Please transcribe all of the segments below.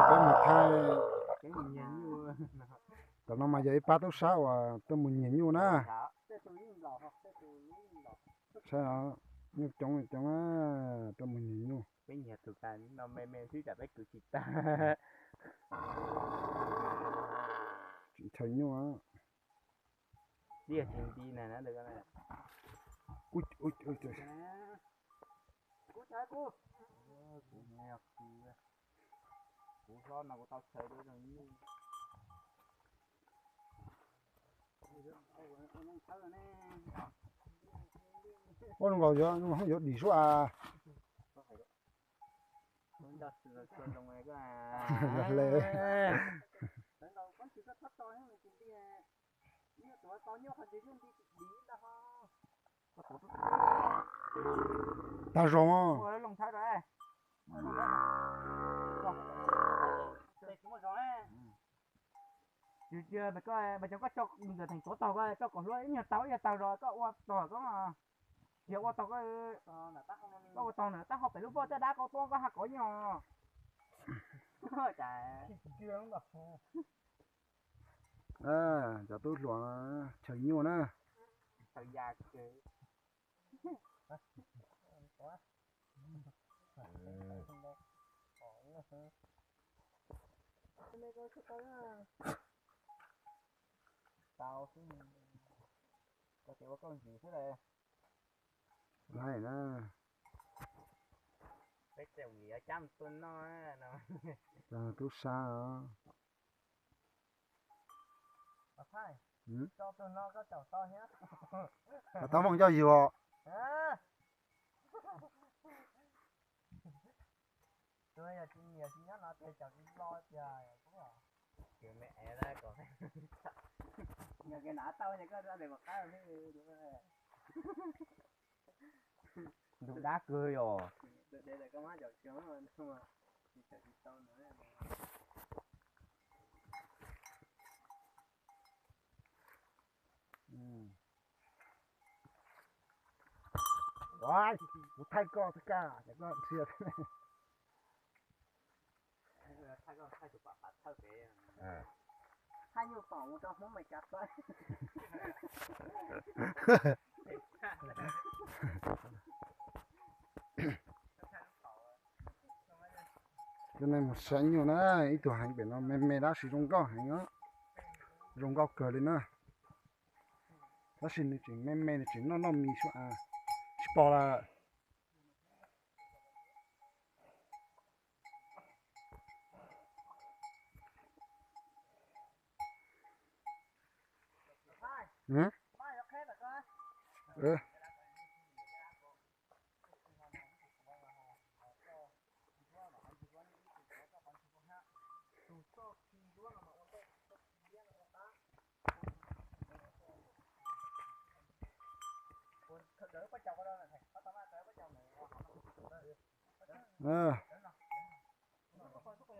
Peb mus thaij. Tam no mas yog ib pab tub sab uas tuaj mus nyiag nyuj na. Nyuj coob coob, tuaj mus nyiag nyuj. Peb nyiag tus ka no me me xwb tsam peb kwv tsis tag. Tsis ntshaw nyuj. Tiag tsis nti na. Kuv hlob no kuv tau chaw dua zoo nyuj. Ua nkaus yuav, yuav dim suab a. Tag zoo. Tsis cia mas cov koj tso ntawm theem tuav tog, koj tso kom hlua ib nyuag tau ib nyuag tawg los koj ua tog koj. Tsis yog ua tog, koj ua tog ntawm taub hau pem lub pob caj dab koj tuab koj haj kov nyuj. Cov tub hluas chaw nyuj na. Tau xwb, koj tias ua koj ntsis xwb na. Peb tseem yuav cab mus tua noj no. Tub sab. Tau moo coj yus os. Ntug dab kawg yom. Kuv thaij koj thaij koj, koj ntsia. Cov neeg mus saib nyuj na, ib tug heev pem no me me tab sis zoo nkauj heev, zoo nkauj kawg li na. Tab sis nws tseem me me, nws tseem noj noj mis xwb, tsis pom lawm.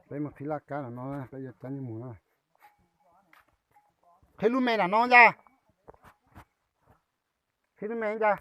Peb mus qhib laj kab no, peb yuav cab nyuj mus na. Qhib lub me ntawm no ncaj. Qhib lub me ncaj.